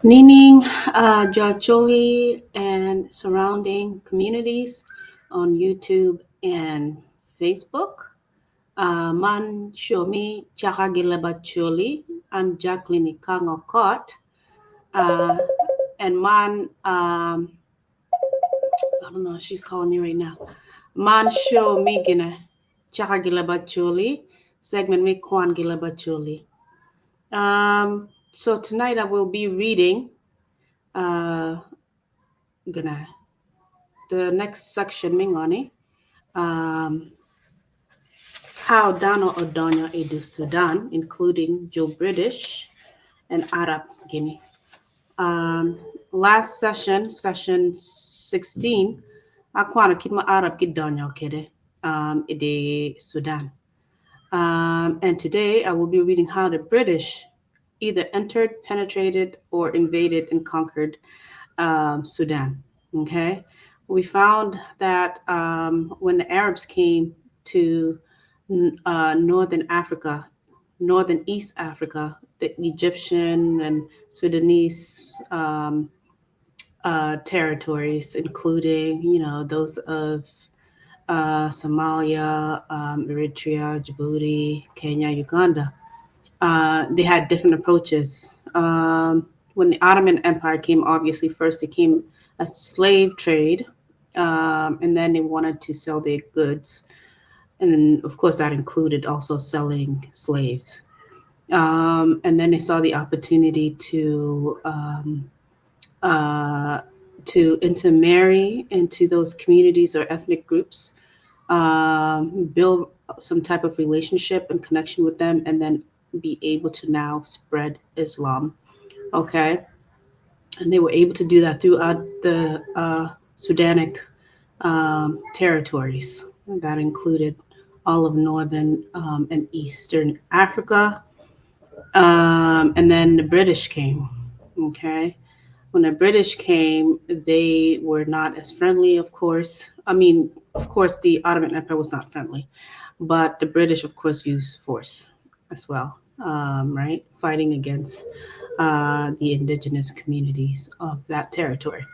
Nining Jo Acholi and surrounding communities on YouTube and Facebook. Man show me Chaka gi leb Acholi and Jacqueline Ikango Kot. And man, I don't know, she's calling me right now. Man show me gina Chaka gi leb Acholi, segment me Kwan gi leb Acholi. So tonight I will be reading gonna the next section mingoni how Dano Odonyo Edu Sudan, including Jo British and Arab Guinea. Last session, session 16, akwano kit ma Arab gidonyo kwede i Sudan. And today I will be reading how the British either entered, penetrated, or invaded and conquered Sudan. Okay, we found that when the Arabs came to Northern Africa, Northern East Africa, the Egyptian and Sudanese territories, including, those of Somalia, Eritrea, Djibouti, Kenya, Uganda. They had different approaches. When the Ottoman Empire came, obviously, first it came a slave trade, and then they wanted to sell their goods. And then, of course, that included also selling slaves. And then they saw the opportunity to intermarry into those communities or ethnic groups, build some type of relationship and connection with them, and then be able to now spread Islam. Okay. And they were able to do that throughout the Sudanic territories. That included all of Northern and Eastern Africa. And then the British came. Okay. When the British came, they were not as friendly, of course. I mean, of course, the Ottoman Empire was not friendly, but the British, of course, used force as well, right? Fighting against the indigenous communities of that territory.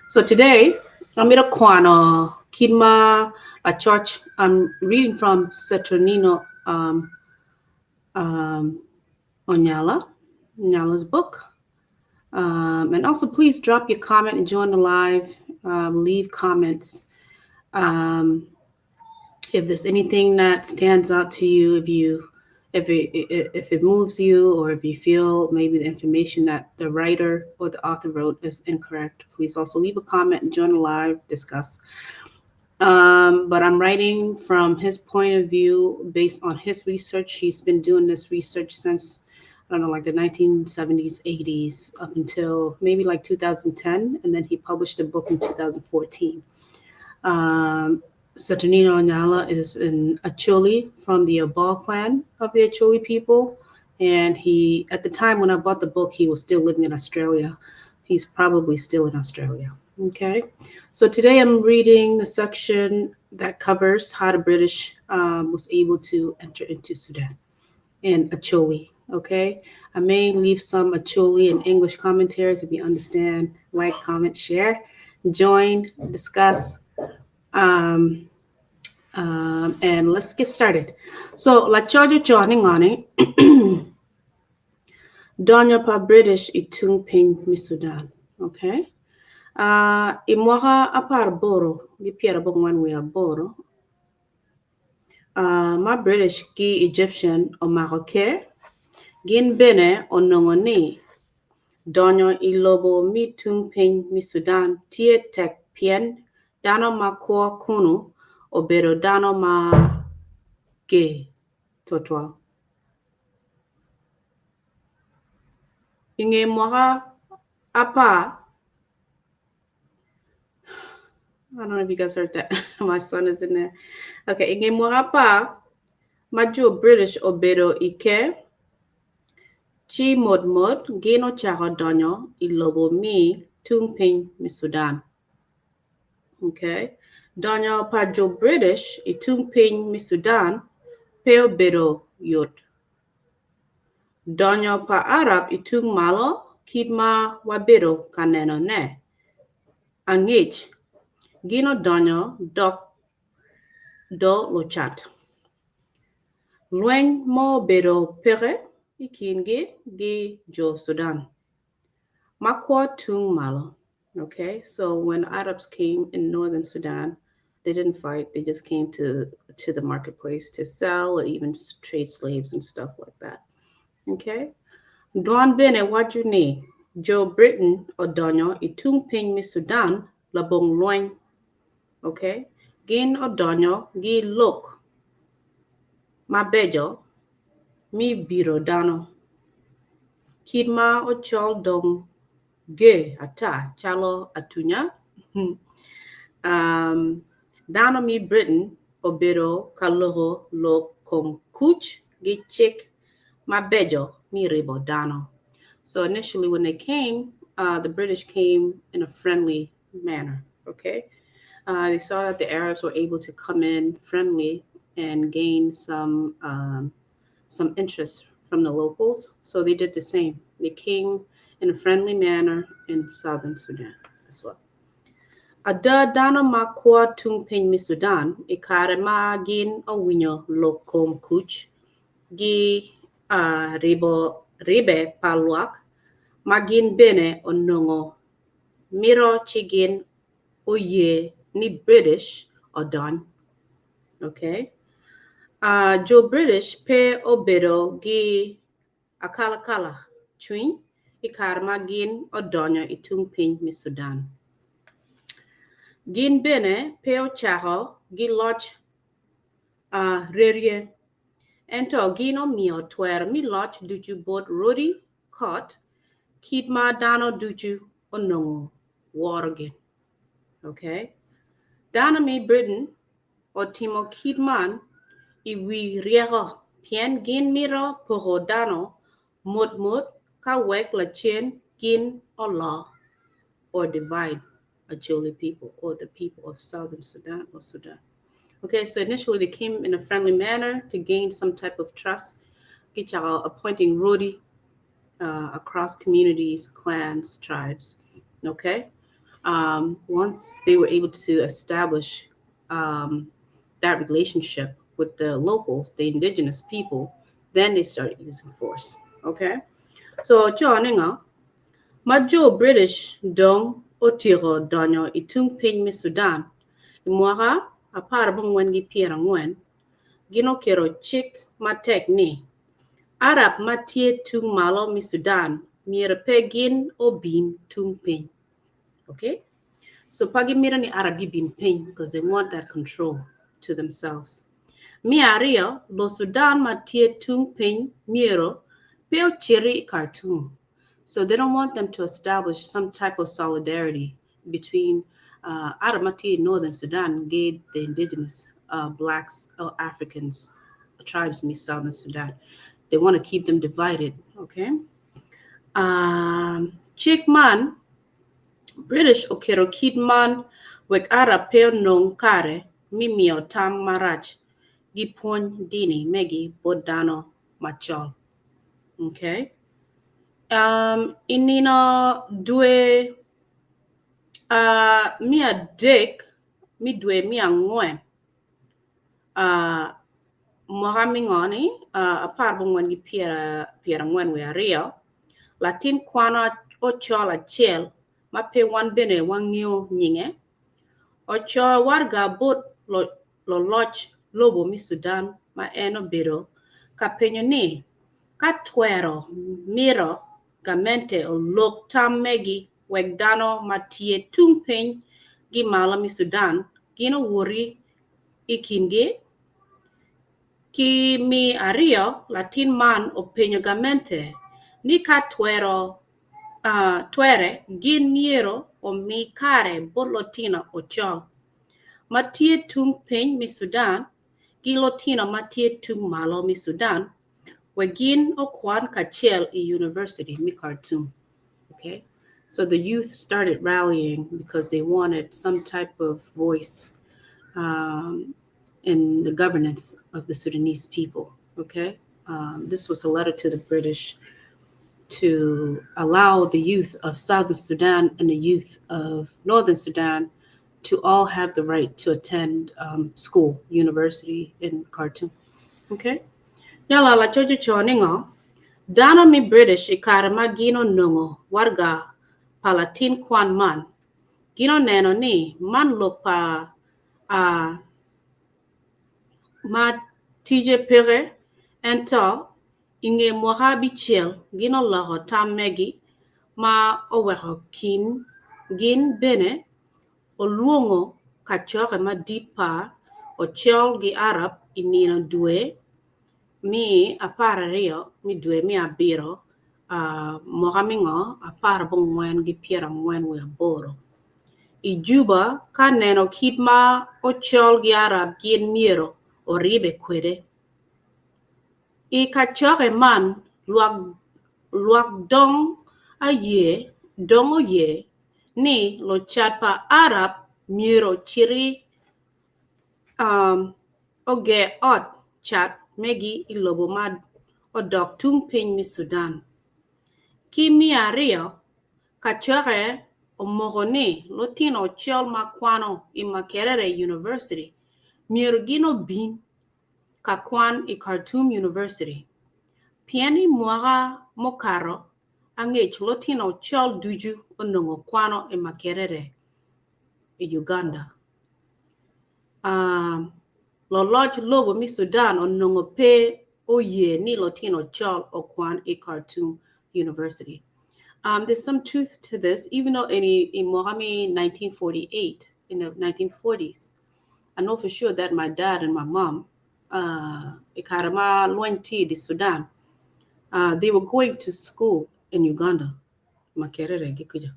So today, I'm in a kwano kit ma a church. I'm reading from Saturnino Onyala's book. And also, please drop your comment and join the live. Leave comments. If there's anything that stands out to you, if it moves you, or if you feel maybe the information that the writer or the author wrote is incorrect, please also leave a comment and join the live, discuss. But I'm writing from his point of view based on his research. He's been doing this research since, I don't know, like the 1970s, 80s, up until maybe like 2010. And then he published a book in 2014. Saturnino Onyala is an Acholi from the Abal clan of the Acholi people. And he, at the time when I bought the book, he was still living in Australia. He's probably still in Australia. Okay. So today I'm reading the section that covers how the British was able to enter into Sudan and Acholi. Okay. I may leave some Acholi and English commentaries if you understand. Like, comment, share, join, discuss. And let's get started. So, laco ocoyo ni ngoni donyo pa British i tung piny me Sudan. Okay. I mwaka 18 gi 98 ma British ki Egyptian omako ker, gin bene onongo ni donyo i lobo me tung piny me Sudan tye tek pien dano ma kwo kunu obedo dano ma ger tutwal. I nge mwaka 10, I don't know if you guys heard that. My son is in there. Okay, i nge mwaka 10 ma jo British obedo i ker, ci motmot gin ocako donyo i lobo me tung piny me Sudan. Okay. Donyo pa jo British i tung piny me Sudan pe obedo yot. Donyo pa Arab i tung malo kit ma wabedo ka nenone angec, gin odonyo dok do lucat. Lweny mo obedo peke i kingi ki jo Sudan ma kwo tung malo. Okay, so when Arabs came in northern Sudan, they didn't fight. They just came to the marketplace to sell or even trade slaves and stuff like that. Okay. Dwan bene waco ni jo Britain odonyo i tung piny me Sudan labong lweny. Okay. Gin odonyo gi lok mabeco me biro dano. Kit ma ocol dong ger ata calo atunya. Dano me Britain obedo ka loko lok kom kuc gi cik mabeco me ribo dano. So initially when they came, the British came in a friendly manner, okay? They saw that the Arabs were able to come in friendly and gain some interest from the locals, so they did the same. They came in a friendly manner in southern Sudan as well. Ada dano ma kwo tung piny me Sudan i kare ma gin owinyo lok kom kuc gi ribo ribe pa lwak ma gin bene onongo mito ci gin oye ni British odony. Okay. Jo British pe obedo gi akalakala cwiny i kare ma gin odonyo i tung piny me Sudan. Gin bene pe ocako gi loc rerye, ento gin omiyo twero me loc ducu bot Rodi Kot kit ma dano ducu onongo worogi. Okay. Dano me Britain otimo kit man i wi ryeko pien gin mito poko dano motmot ka wek lacen gin olo or divide Acholi people or the people of Southern Sudan or Sudan. Okay, so initially they came in a friendly manner to gain some type of trust, gicako appointing Rodi across communities, clans, tribes. Okay, once they were able to establish that relationship with the locals, the indigenous people, then they started using force. Okay, so co ningo ma jo British dong otyeko donyo i tung piny me Sudan i mwaka 1940, gin oketo cik matek ni Arab ma tye tung malo me Sudan myero pe gin obin tung piny. Okay? So pe gimito ni Arab gibin piny because they want that control to themselves. Me aryo, lo Sudan ma tye tung piny myero pe ociti i Khartoum. So they don't want them to establish some type of solidarity between Arab ma tye in Northern Sudan gi the indigenous blacks or Africans tribes in Southern Sudan. They want to keep them divided, okay? Cik man, British oketo kit man wek Arab pe onong kare me miyo tam marac gi pwony dini megi bot dano macol. Okay? I nino dwe 3 me dwe me 4 mwaka me ngoni 1942, latin kwan ocol acel ma pe wan bene wangeo nyinge ocoyo waraga bot loloc lobo me Sudan ma en obedo ka penyo ni ka twero mito gamente olok tam megi wek dano ma tye tung piny gi malo me Sudan gin owoti i kingi. Ki me aryo, latin man openyo gamente ni ka twero twere gin myero omi kare bot lutino ocol ma tye tung piny me Sudan gi lutino ma tye tung malo me Sudan wek gin okwan kacel i University me Khartoum. Okay, so the youth started rallying because they wanted some type of voice in the governance of the Sudanese people. Okay. This was a letter to the British to allow the youth of Southern Sudan and the youth of Northern Sudan to all have the right to attend school, university in Khartoum. Okay? Yala lacoc ocoyo ni ngo? Dano me British i kare ma gin onongo waraga pa latin kwan man, gin oneno ni man lok pa a ma ticce peke ento i nge mwaka abicel gin oloko tam megi ma oweko kin gin bene olwongo kacokke madit pa Ocol gi Arab i nino dwe me 12 me dwe me abiro mwaka me ngo 1948 i Juba ka neno kit ma Ocol gi Arab gin myero oribe kwede. I kacokke man lwak dong oye ni lucat pa Arab myero ociti oger ot cat megi i lobo ma odok tung piny me Sudan. Ki me aryo, kacokke omoko ni lutino ocol ma kwano i Makerere University myero gin obin ka kwan i Khartoum University pien i mwaka mukato angec lutino ocol ducu onongo kwano i Makerere i Uganda. Loloc lobo me Sudan onongo pe oye ni lutino ocol okwan i Khartoum University. There's some truth to this, even though in mwaka me 1948, in the 1940s, I know for sure that my dad and my mom, i kare ma lweny tye i Sudan, they were going to school in Uganda, Makerere gikuja.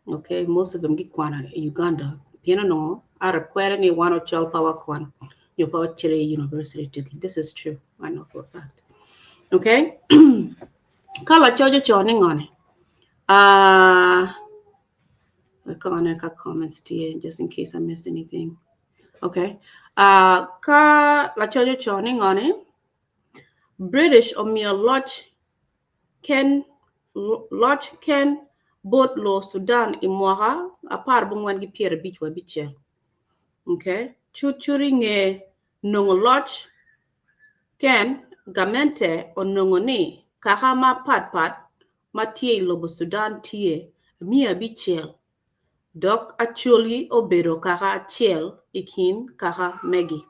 Okay, most of them gikwano i Uganda. Pien onongo Arab kwere ni wan ocol pa wakwan nyo pa wacito i university tuki. This is true, I know for a fact. Okay? Ka lacoc oco ni ngone? Kong ka comments tye just in case I miss anything. Okay. Ka lacoc oco ni ngone? British omiyo loc ken loc ken bot lo Sudan i mwaka 1956. Okay. Cut i nge nongo loc ken gamente onongo ni kaka ma patpat ma tye i lobo Sudan tye 600 dok Acholi obedo kaka acel i kin kaka megi.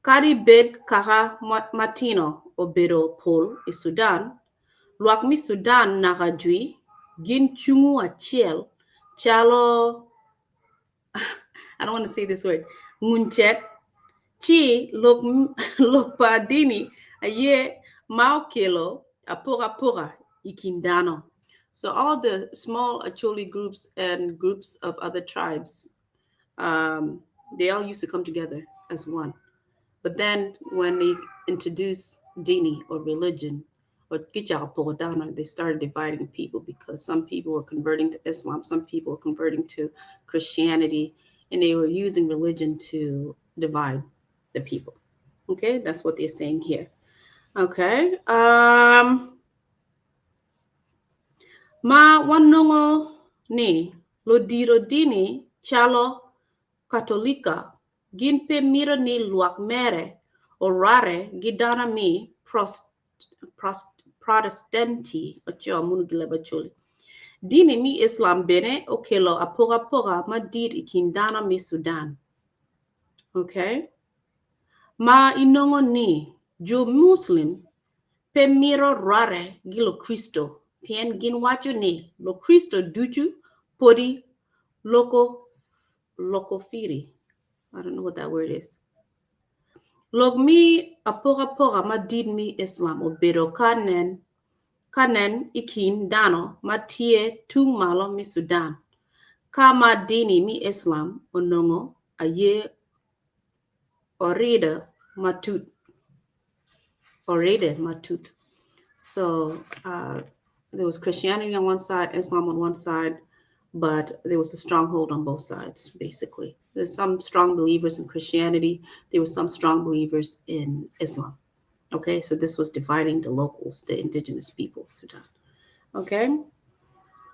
Kadi bed kaka matino obedo pol i Sudan, lwak me Sudan naka jwi gin cungu acel calo I don't want to say this word nguncet ci lok lok pa dini aye ma okelo apokapoka i kin dano. So all the small Acholi groups and groups of other tribes, they all used to come together as one. But then when they introduced dini or religion, or gicako dano, they started dividing people because some people were converting to Islam, some people were converting to Christianity, and they were using religion to divide the people. Okay, that's what they're saying here. Okay. Ma wanongo ni ludito dini calo Katolika gin pe mito ni lwak mere orware gi dano mi Protestenti oco munu gi leb Acholi. Dini mi Islam bene okelo apokapoka madit i kin dano mi Sudan. Okay? Ma inongo ni jo Muslim pe mito rware gi Lokristo pien gin waco ni Lokristo ducu podi loko lokofiri. I don't know what that word is. Lok mi apokapoka madit mi Islam obedo ka nen i kin dano ma tye tung malo mi Sudan, ka ma dini mi Islam onongo aye oride matut. Oride matut. So there was Christianity on one side, Islam on one side, but there was a stronghold on both sides, basically. There's some strong believers in Christianity. There were some strong believers in Islam. Okay, so this was dividing the locals, the indigenous people of Sudan. Okay.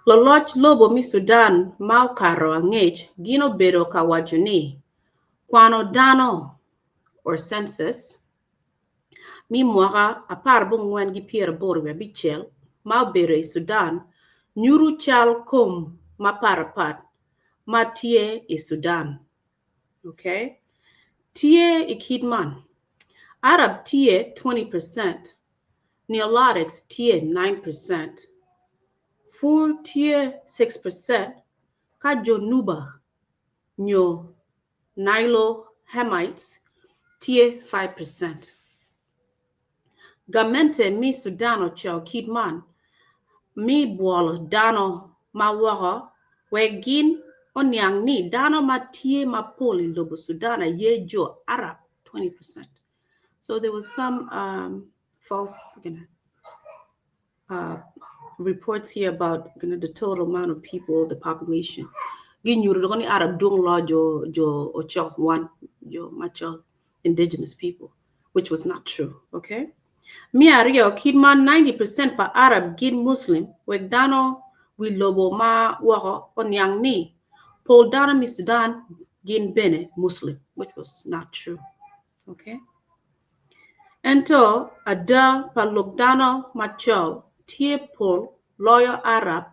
Loloc lobo me Sudan ma okato angec gin obedo ka waco ni kwano dano or census me mwaka 1986 ma obedo i Sudan nyuto cal kom mapatpat ma tye i Sudan. Okay? Tye i kit man. Arab tye 20%, Nilotics tye 9%, Fur tye 6%, ka jo Nuba nyo Nilo-Hamites tye 5%. Gamente me Sudan ocoyo kit man me bwolo dano ma woko wek gin oniang ni dano ma tye mapol i lobo Sudan aye jo Arab 20%. So there was some false reports here about the total amount of people, the population. Ginyuto doko ni Arab dwong loyo jo jo ocok wan jo macol indigenous people, which was not true. Okay. Me aryo kit ma 90% pa Arab gin Muslim wek dano wi lobo ma woko oniang ni pol dano me Sudan gin bene Muslim, which was not true. Okay. Ento ada pa lok dano macol tye pol loyo Arab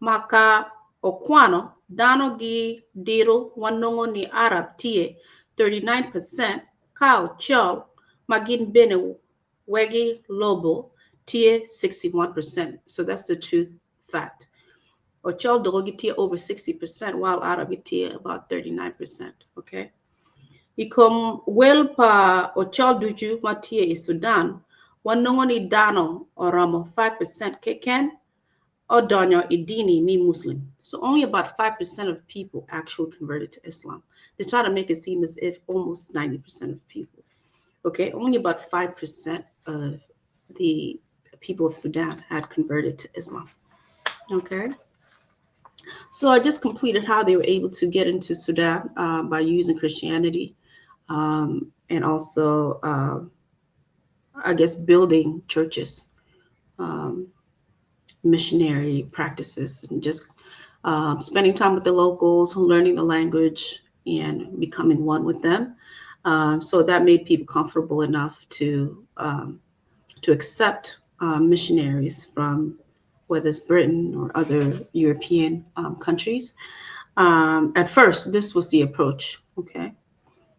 ma ka okwano dano gi diro wanongo ni Arab tye 39% ka ocol ma gin bene wegi lobo tye 61%. So that's the true fact. Ocol doko gitye over 60% while Arab gitye about 39%. Okay. I kom wel pa ocol ducu ma tye i Sudan, wanongo ni dano oromo 5% keken odonyo i dini me Muslim. So only about 5% of people actually converted to Islam. They try to make it seem as if almost 90% of people. Okay, only about 5% of the people of Sudan had converted to Islam. Okay. So I just completed how they were able to get into Sudan by using Christianity and also, I guess, building churches, missionary practices, and just spending time with the locals, learning the language, and becoming one with them. So that made people comfortable enough to accept missionaries from whether it's Britain or other European countries. At first, this was the approach. Okay.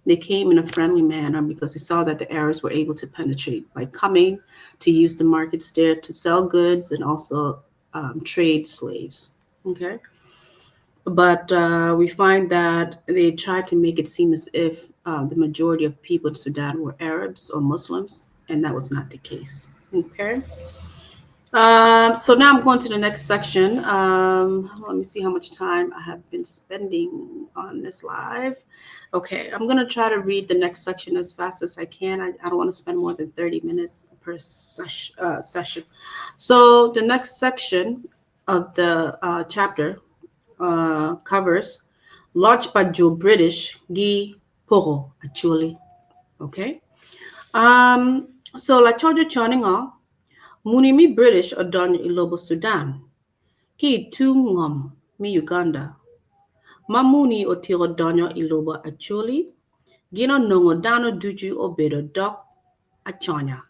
They came in a friendly manner because they saw that the Arabs were able to penetrate by coming to use the markets there to sell goods and also trade slaves. Okay. But we find that they tried to make it seem as if the majority of people in Sudan were Arabs or Muslims, and that was not the case. Okay. So now I'm going to the next section. Let me see how much time I have been spending on this live. Okay, I'm going to try to read the next section as fast as I can. I don't want to spend more than 30 minutes per session. So the next section of the chapter covers Loc pa jo British gi poko Acholi. Okay. So lacoc ocoyo ningo Muni me British odonyo i lobo Sudan ki i tung ngom me Uganda ma muni otyeko donyo i lobo Acholi gin onongo dano ducu obedo dok aconya.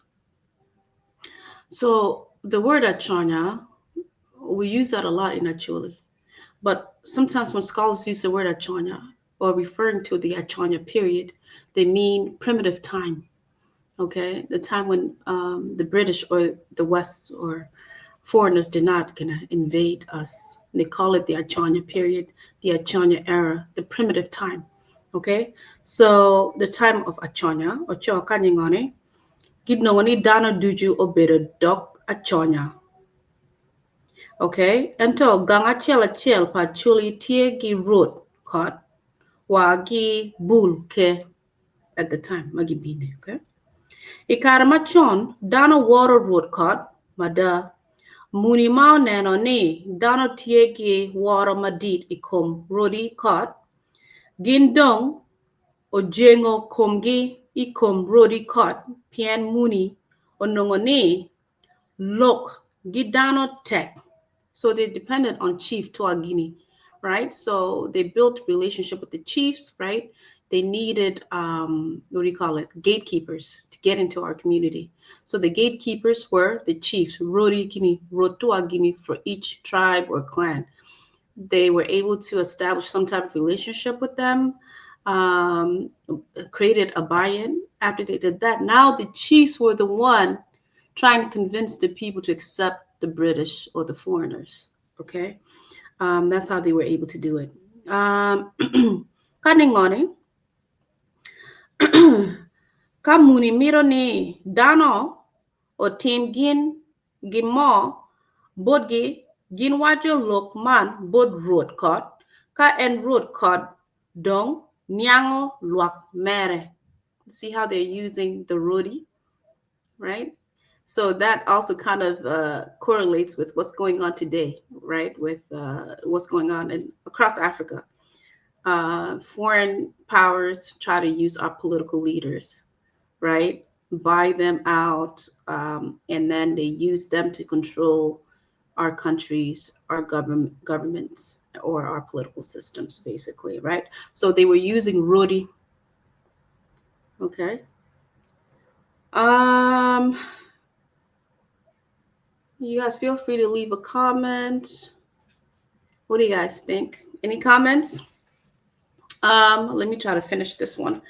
So the word aconya, we use that a lot in Acholi. But sometimes when scholars use the word aconya or referring to the aconya period, they mean primitive time. Okay, the time when the British or the West or foreigners did not gonna invade us. They call it the Aconya period, the Aconya era, the primitive time. Okay, so the time of Aconya, oco kany ngone, ginongo ni dano ducu obedo dok aconya. Okay, ento gang acel acel pa Acholi tye gi rwot kot wa gi bul ke at the time ma gibine. Okay? I kare macon, dano woro rwot kot mada. Muni ma oneno ni dano tye gi woro madit i kom rwodi kot, gin dong ojengo komgi i kom rwodi kot pien muni. onongo ni lok gi dano tek. So they depended on Chief Toagini, right? So they built relationship with the chiefs, right? They needed what do you call it? Gatekeepers to get into our community. So the gatekeepers were the chiefs, Rodi Gini, Rotua for each tribe or clan. They were able to establish some type of relationship with them, created a buy-in. After they did that, now the chiefs were the one trying to convince the people to accept the British or the foreigners. Okay, that's how they were able to do it. Ka ningone, ka muni mito ni dano otim gin gin mo botgi gin waco lok man bot Rwot kot, ka en Rwot kot dong niango lwak mere. See how they're using the Rodi, right? So that also kind of correlates with what's going on today, right? With what's going on across Africa. Foreign powers try to use our political leaders, right? Buy them out, and then they use them to control our countries, our governments, or our political systems, basically, right? So they were using Rodi. Okay. You guys feel free to leave a comment. What do you guys think? Any comments? Let me try to finish this one.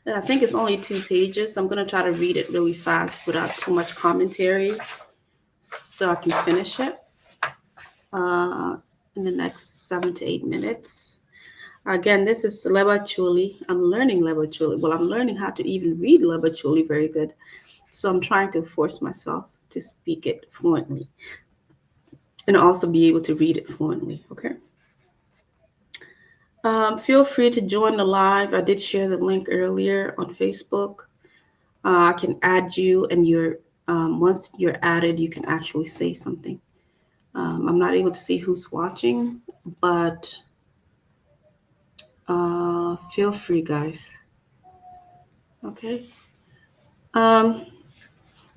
I think it's only 2 pages. I'm going to try to read it really fast without too much commentary so I can finish it in the next 7 to 8 minutes. Again, this is Leb Acholi. I'm learning Leb Acholi. Well, I'm learning how to even read Leb Acholi very good. So I'm trying to force myself to speak it fluently and also be able to read it fluently, okay? Feel free to join the live. I did share the link earlier on Facebook. I can add you, and once you're added, you can actually say something. I'm not able to see who's watching, but feel free, guys. Okay.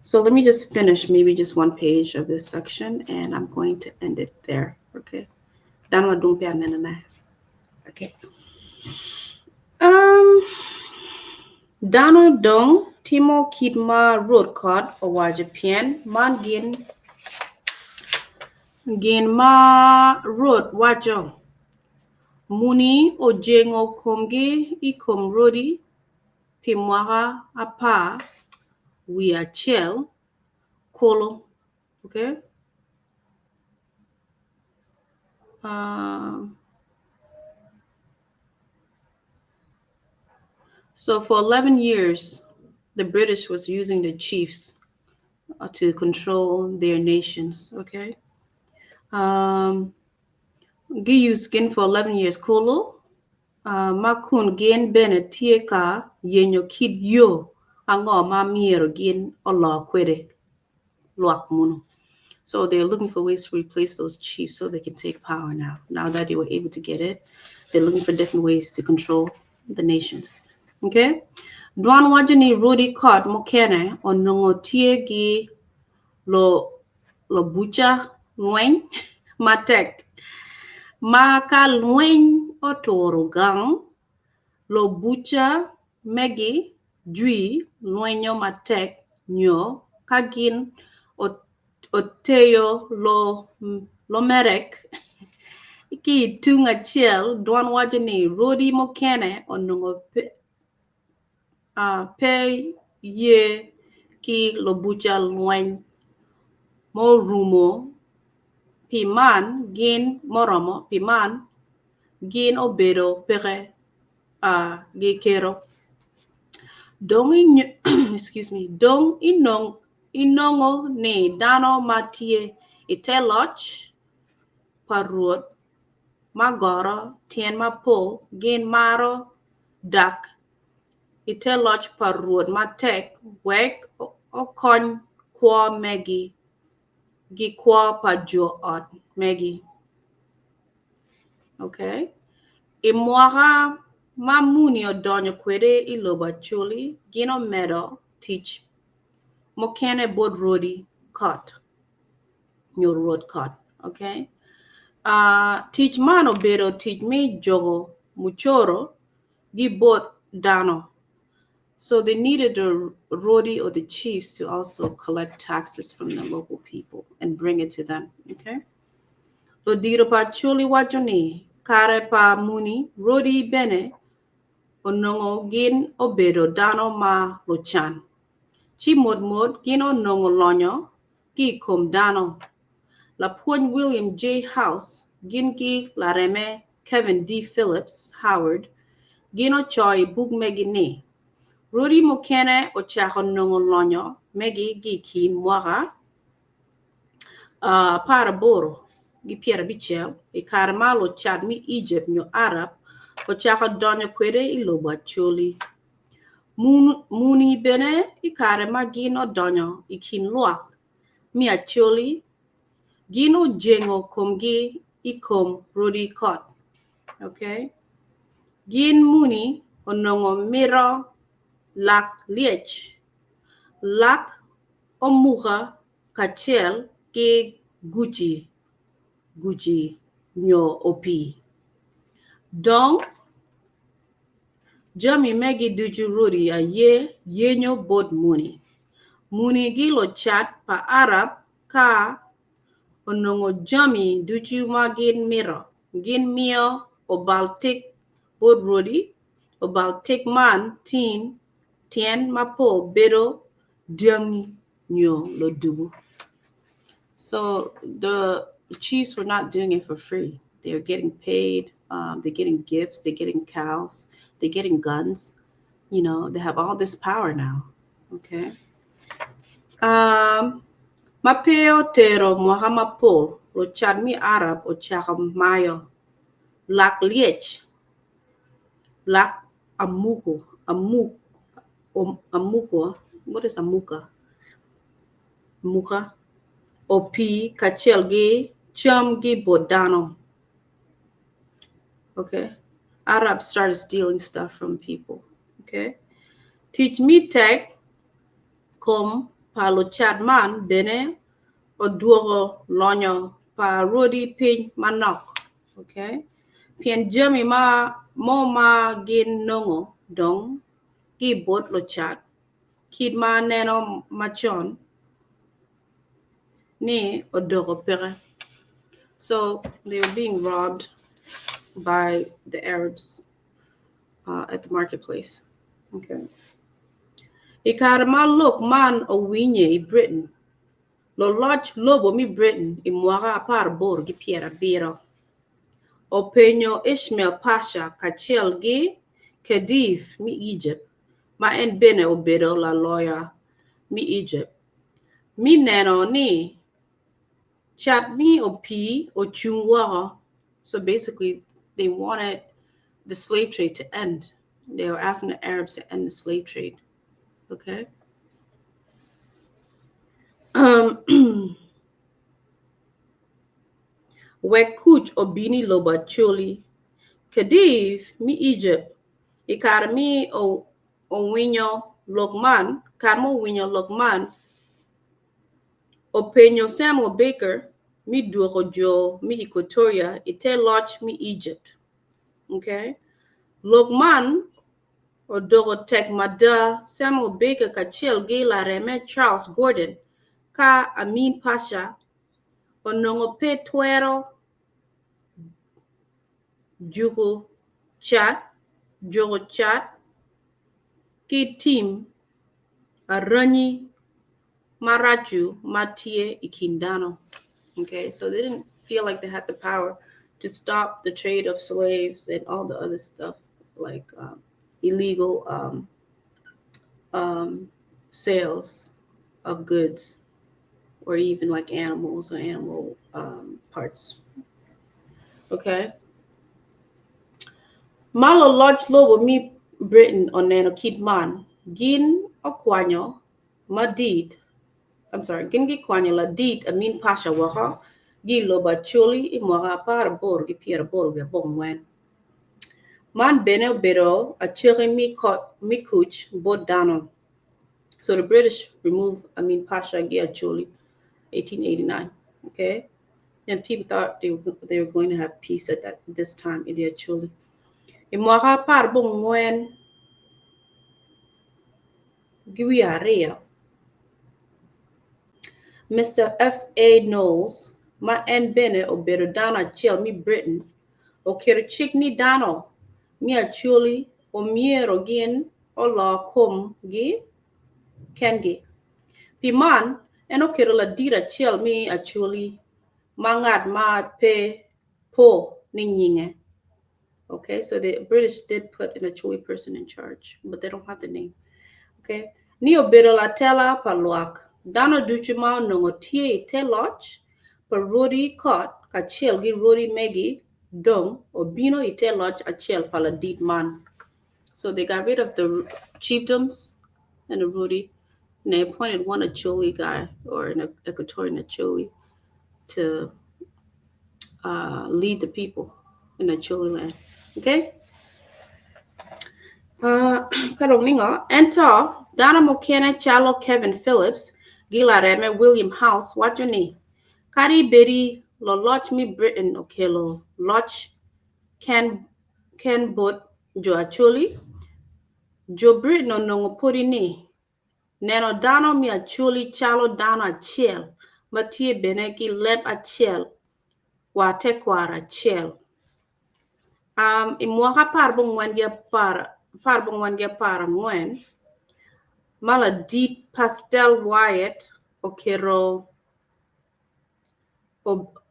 So let me just finish maybe just one page of this section, and I'm going to end it there. Okay. Okay. Dano dong timo kit ma Rwot kot owaco pien man gin gin ma Rwot waco. Muni ojengo komgi i kom Rodi pi mwaka 11 kulu. Okay. So for 11 years, the British was using the chiefs to control their nations. Okay. Gi use gin for 11 years. Kulu, ma kun gin bene tye ka yenyo kit yo ango ma myero gin olo kwede lwak munu. So they're looking for ways to replace those chiefs so they can take power now. Now that they were able to get it, they're looking for different ways to control the nations. Okay? Dwan waco ni Rodi kot mukene onongo tye gi lo buca lweny matek. Ma ka lweny oturo gang, lo buca megi jwi lwenyo matek nyo ka gin oteyo lo lomerek ki tung acel. Dwan waco ni Rodi mukene onongo pe ye ki lobuca lweny murumo pi man gin moromo pi man gin obedo peke gi kero. Dong excuse me, dong inongo ni dano ma tye i te loc pa Rwot ma goro tyen mapol gin maro dak i te loc pa Rwot matek wek okony kwo megi gi kwo pa jo ot megi. Okay. I mwaka ma muni odonyo kwede i lobo Acholi, gin omedo tic Mukene bot rwodi kot nyo rwod kot. Okay? Uh, tic man obedo tic me jogo mucoro gi bot dano. So they needed the rwodi or the chiefs to also collect taxes from the local people and bring it to them. Okay? Ludito pa Acholi waco ni kare pa muni rwodi bene onongo gin obedo dano ma lucan. Ci motmot gin onongo lonyo ki i kom dano. Lapwony William J. House gin ki lareme Kevin D. Phillips Howard gin ocoyo i buk megi ni, Rwodi mukene ocako nongo lonyo megi ki i kin mwaka 18 ki 50 i kare ma lucat me Ejipt nyo Arab ocako donyo kwede i lobo Acholi. Muni bene i kare ma gin odonyo i kin lwak me Acholi, gin ojengo komgi i kom rwodi kot. Okay? Gin muni onongo mito lak lyec, lak omuka kacel ki guci guci nyo opii. Dong jami megi ducu rwodi aye yenyo bot muni. Muni gi lucat pa Arab ka onongo jami ducu ma gin mito, gin miyo obal tik bot rwodi, obal tik man tin tyen mapol bedo dyangi nyo ludubu. So the chiefs were not doing it for free. They're getting paid. They're getting gifts. They're getting cows. They're getting guns. They have all this power now. Okay. Ma pe otero mwaka mapol, lucat me Arab ocako mayo lak lyec, lak amuko, amuk, amuko, what is amuka? Muka, opii kacel ki cam ki bot dano. Okay. Arabs started stealing stuff from people. Okay. Tic me tek kom pa lucat man bene odwoko lonyo pa rwodi piny manok. Okay. Pien jami ma mo ma gin nongo dong ki bot lucat kit ma aneno macon ni odoko peke. So they were being robbed by the Arabs at the marketplace. Okay. I kare ma lok man owinye i Britain, luloc lobo me Britain i mwaka 1870 openyo Ishmael Pasha kacel ki Khedive me Egypt ma en bene obedo laloya me Egypt me neno ni cat me opii ocung woko. So basically they wanted the slave trade to end. They were asking the Arabs to end the slave trade. Okay. Wek kuc obin i lobo Acholi. Khedive me Egypt i kare me owinyo lok man, kare ma owinyo lok man, openyo Samuel Baker me dwoko jo me Equatoria i te loc me Egypt. Okay. Lok man odoko tek mada Samuel Baker kacel ki lareme Charles Gordon ka Amin Pasha onongo pe twero juko cat, juko cat ki tim aranyi maraco ma tye i kin dano. Okay, so they didn't feel like they had the power to stop the trade of slaves and all the other stuff like illegal sales of goods or even like animals or animal parts. Okay. Ma luloc lobo me Britain oneno kit man gin okwanyo madit I'm sorry, gin gikwanyo ladit Amin Pasha woko ki i lobo Acholi i mwaka 1884. Man bene obedo acaki me kuc bot dano. So the British removed Amin Pasha ki Acholi, 1889. Okay, and people thought they were going to have peace at that this time in the Acholi. I mwaka 14 92, Mr. F. A. Knowles, ma en bene obedo dano acel me Britain, oketo cik ni dano me Acholi omyero gin olo komgi kengi. Pi man, en oketo ladit acel me Acholi ma ngat ma pe po ni nyinge. Okay, so the British did put an Acholi person in charge, but they don't have the name. Okay, ni obedo latela pa lwak. Dano ducu ma onongo tye i te loc pa Rwodi kot kacel ki Rwodi megi dong obino i te loc acel pa ladit man. So they got rid of the chiefdoms and the Rwodi, and they appointed one Acholi guy or an Equatorian Acholi to lead the people in Acholi land. Okay? Ka dong ningo, ento dano mukene calo Kevin Phillips gi lareme William House waco ni kadi bedi loloc me Britain okelo loc ken bot jo Acholi, jo Britain onongo podi ni neno dano me Acholi calo dano acel ma tye bene ki leb acel wa tekwaro acel. I mwaka 14 gi 14 ma ladit Pastel Wyatt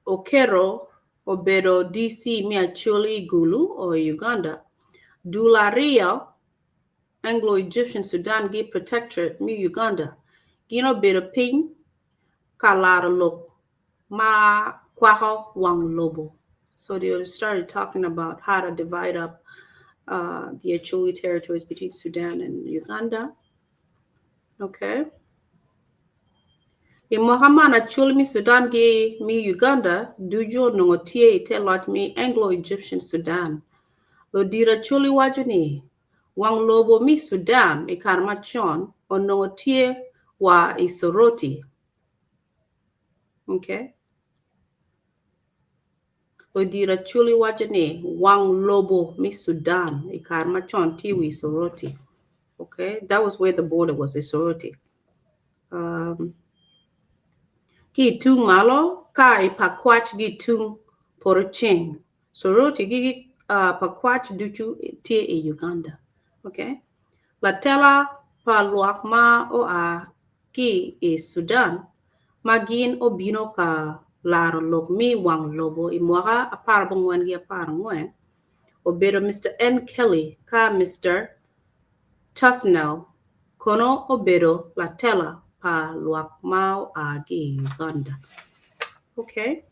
oketo obedo DC me Acholi i Gulu o Uganda. Dul aryo Anglo-Egyptian Sudan gi Protectorate me Uganda gin obedo piny ka laro lok ma kwako wang lobo. So they started talking about how to divide up the Acholi territories between Sudan and Uganda. Okay. I mwaka man Acholi me Sudan gi me Uganda ducu onongo tye i te loc me Anglo-Egyptian Sudan. Ludito Acholi waco ni wang lobo me Sudan i kare macon onongo tye wa i Soroti. Okay. Ludito Acholi waco ni wang lobo me Sudan i kare macon tye wi Soroti. Okay, that was where the border was, i Soroti. Ki i tung malo ka i Pakwach gi tung poto ceng. Soroti gi Pakwach ducu tye i Uganda. Okay. Latela pa lwak ma oa ki i Sudan ma gin obino ka laro lok me wang lobo i mwaka 14 gi 14 obedo Mr. N. Kelly ka Mr. Tufnell kono obedo latela pa lwak ma oa ki i Uganda. Okay.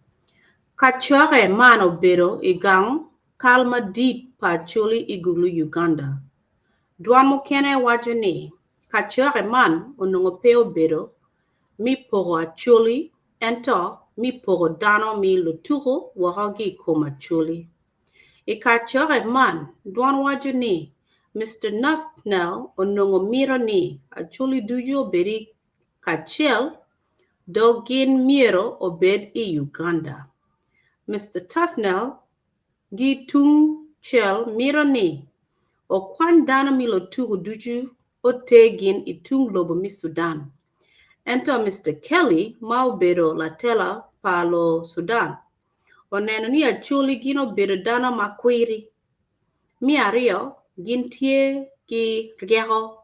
Kacokke man obedo i gang kal madit pa Acholi i Gulu, Uganda. Dwan mukene waco ni kacokke man onongo pe obedo me poko Acholi ento me poko dano me lutuku woko ki i kom Acholi. I kacokke man, dwan waco ni Mr. Tufnell onongo mito ni Acholi ducu obed kacel dok gin myero obed i Uganda. Mr. Tufnell gi tung cel mito ni okwany dano me lutuku ducu oter gin i tung lobo me Sudan. Ento Mr. Kelly ma obedo latela pa lo Sudan oneno ni Acholi gin obedo dano ma kwiri. Me aryo gin tye ki ryeko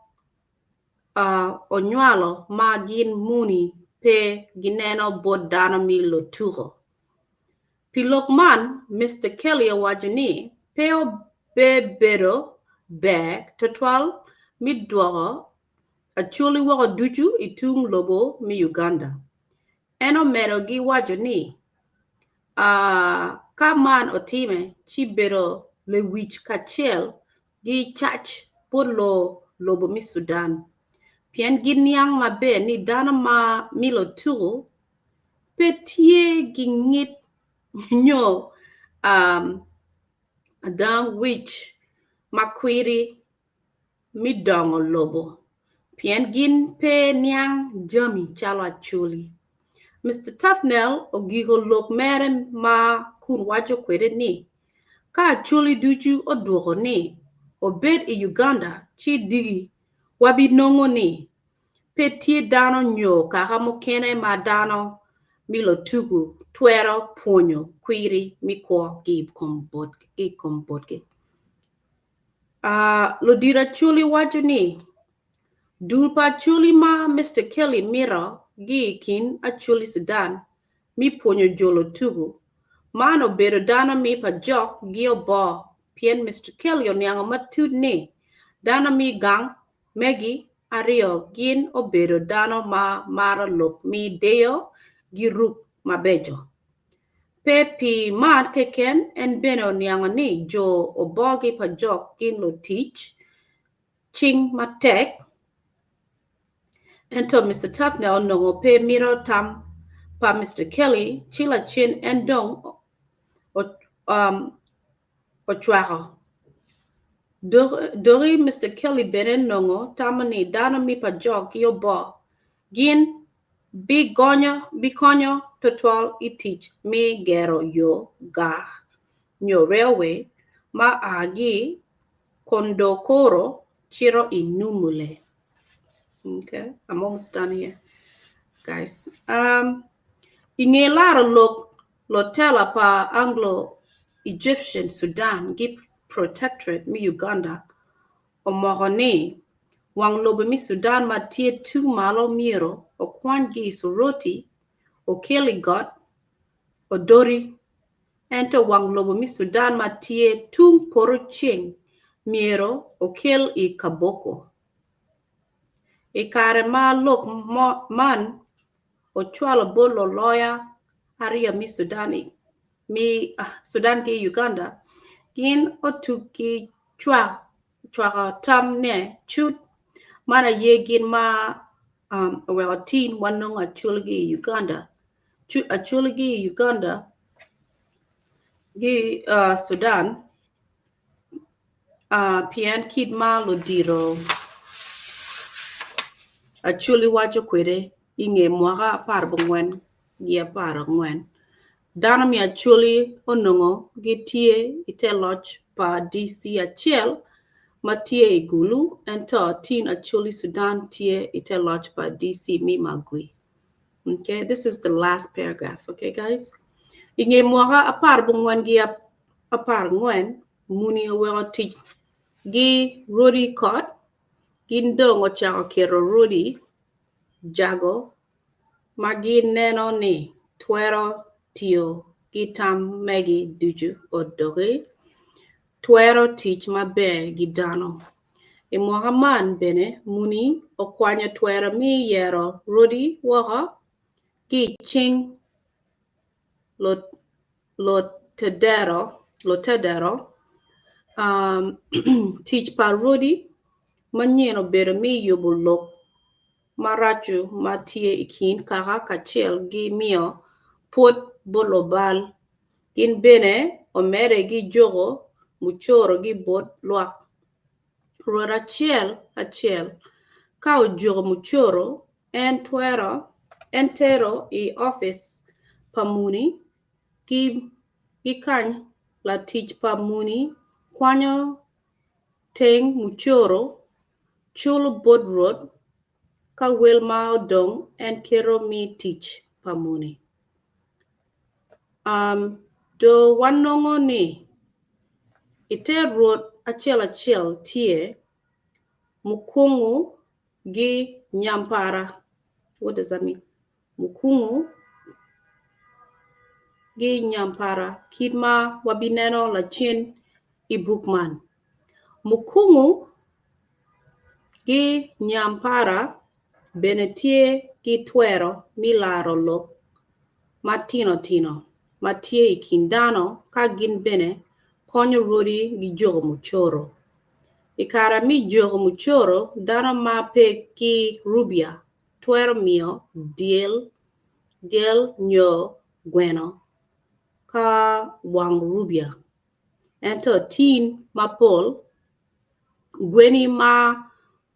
onywalo ma gin muni pe gineno bot dano me lutuku. Pi lok man, Mr. Kelly owaco ni pe obebedo ber tutwal me dwoko Acholi woko ducu i tung lobo me Uganda. En omedo gi waco ni ka man otime ci bedo lewic kacel gi cac bot lo lobo me Sudan. Pien giniang maber ni dano ma me lutuku pe tye gi ngit nyo adang wic ma kwiri me dongo lobo. pien gin pe niang jami calo Acholi. Mister Tufnell ogiko lok mere ma kun waco kwede ni, Ka Acholi ducu odwoko ni obed i Uganda ci diki wabinongo ni pe tye dano nyo kaka mukene ma dano mi lotuku twero pwonyo kwiri mi kwo ki i kom botgi. Ludito Acholi waco ni dul pa Acholi ma Mister Kelly mito gi i kin Acholi Sudan mi pwonyo jo lotuku man obedo dano mi pa jok gi oboo pien Mister Kelly oniango matut ni dano mi gang megi aryo gin obedo dano ma maro lok mi deyo gi ruk mabeco. Pe pi man keken, en bene oniango ni jo obogi pa jok gin lutic cing matek. Ento Mister Tufnell onongo pe mito tam pa Mister Kelly ci lacen en dong ocwako. Doki Mister Kelly bene nongo tamo ni dano mi pa jok ki obo gin bikonyo tutwal i tic me gero yo gar nyo railway ma a ki Kondokoro cito i Numule. Okay, I'm almost done here, guys. Um, I nge laro lok lotela pa Anglo-Egyptian Sudan ki Protectorate me Uganda omoko ni wang lobo me Sudan ma tye tung malo myero okwany gi i Soroti okel i got Odori ento wang lobo me Sudan ma tye tung poto ceng myero okel i Kaboko. I kare ma lok man ocwalo bot luloya aryo me Sudan ki Uganda, gin otugi cwako tam ne cut. Man aye gin ma oweko tin wanongo acolgi i Uganda. Acolgi i Uganda ki Sudan pien kit ma ludito Acholi waco kwede i nge mwaka 14 gi 40, dano me Acholi onongo gitye i te loc pa DC acel ma tye i Gulu ento tin Acholi Sudan tye i te loc pa DC me Magwi. Okay, this is the last paragraph, okay guys? I nge mwaka 14 gi 40, muni oweko tic gi Rodi Kot, gin dong ocako keto Rodi Jago ma gineno ni twero tiyo ki tam megi ducu odoki twero tic maber gi dano. I mwaka man bene muni okwanyo twero me yero Rodi woko ki i cing Lutedero. Tic pa rwodi manyen obedo me yubo lok maraco ma tye i kin kaka kacel ki miyo pwod bot lubal. Gin bene omedde ki juko mucoro ki bot lwak. Rwot acel acel ka ojuko mucoro, en twero en tero i opic pa muni ki kany latic pa muni kwanyo teng mucoro culo bot Rwot ka wel ma odong en keto me tic pa muni. Do wanongo ni i te Rwot acel acel tye mukungu gi nyampara. What does that mean? Mukungu gi nyampara kit ma wabineno lacen i buk man. Mukungu gi nyampara bene tye ki twero me laro lok matino tino ma tye i kin dano ka gin bene konyo rwodi gi juko mucoro. I kare me juko mucoro, dano ma pe ki rubia twero miyo dyel, dyel nyo gweno ka wang rubia. Ento tin mapol, gweni ma.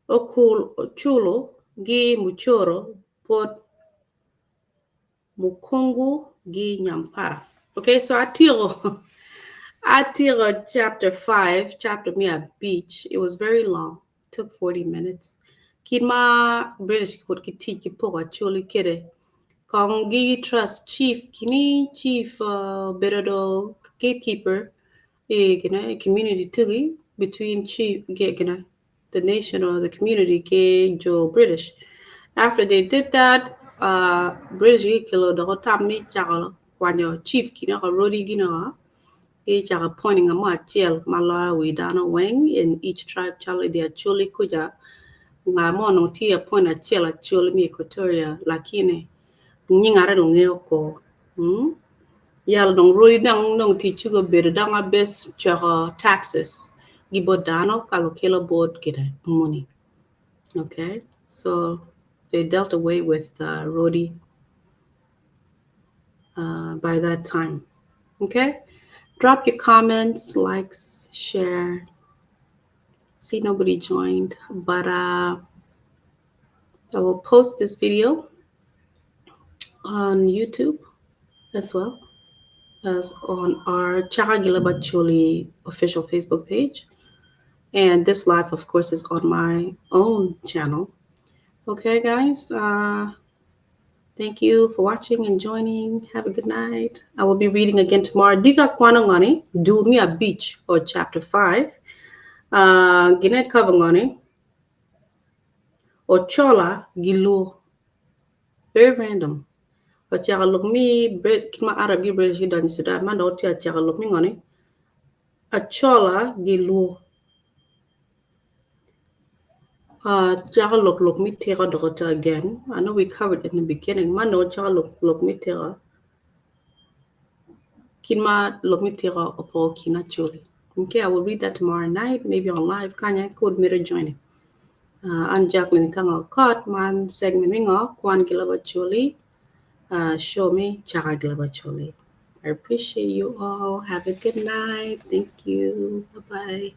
Oculo gi mucoro bot Mukungu gi Nyampara. Okay, so atyeko atyeko chapter 5, chapter me abic. It was very long, took 40 minutes. Kit ma British pud ki tic ki poko Acholi kwede, kong gi trust chief kini chief obedo do gatekeeper i gine community tugi between chief gine the nation or the community ki jo British. After they did that, British gikelo dok otam ni cako kwanyo chief kine oko rodi gine oko ki cako appointing mo acel ma loyo wi dano weng in each tribe calo i dye Acholi kuca nga mo onongo tye appoint acel Acholi me Equatoria lakini nyingare dong ngeyo ko. Yalo dong rwodi dong nongo ticci obedo dong abes coko taxes gi bot dano ka lukelo bot gire muni. Okay, so they dealt away with rwodi by that time. Okay, drop your comments, likes, share. See nobody joined, but I will post this video on YouTube as well as on our Chaka Gi Lob Acholi official Facebook page. And this live, of course, is on my own channel. Okay, guys. Thank you for watching and joining. Have a good night. I will be reading again tomorrow. Diga kwano ngoni, dul me abic or chapter 5. Gine cover ngoni. Ochola gi Luo. Very random. Ocako lok mi Brit ki ma Arab gi British gidonyo i Sudan man dok tye acako lok mi ngoni Achola gi Luo. Cako lok lok mi tiko dok ote again. I know we covered in the beginning. Man dok cako lok lok mi tiko kit ma lok mi tiko opoko kin Acholi. Okay, I will read that tomorrow night, maybe on live. Kanya could mito joining. An Jacqueline Kanga Okot man segment mi ngo Kwan Gi Lob Acholi show me Chaka Gi Lob Acholi. I appreciate you all. Have a good night. Thank you. Bye bye.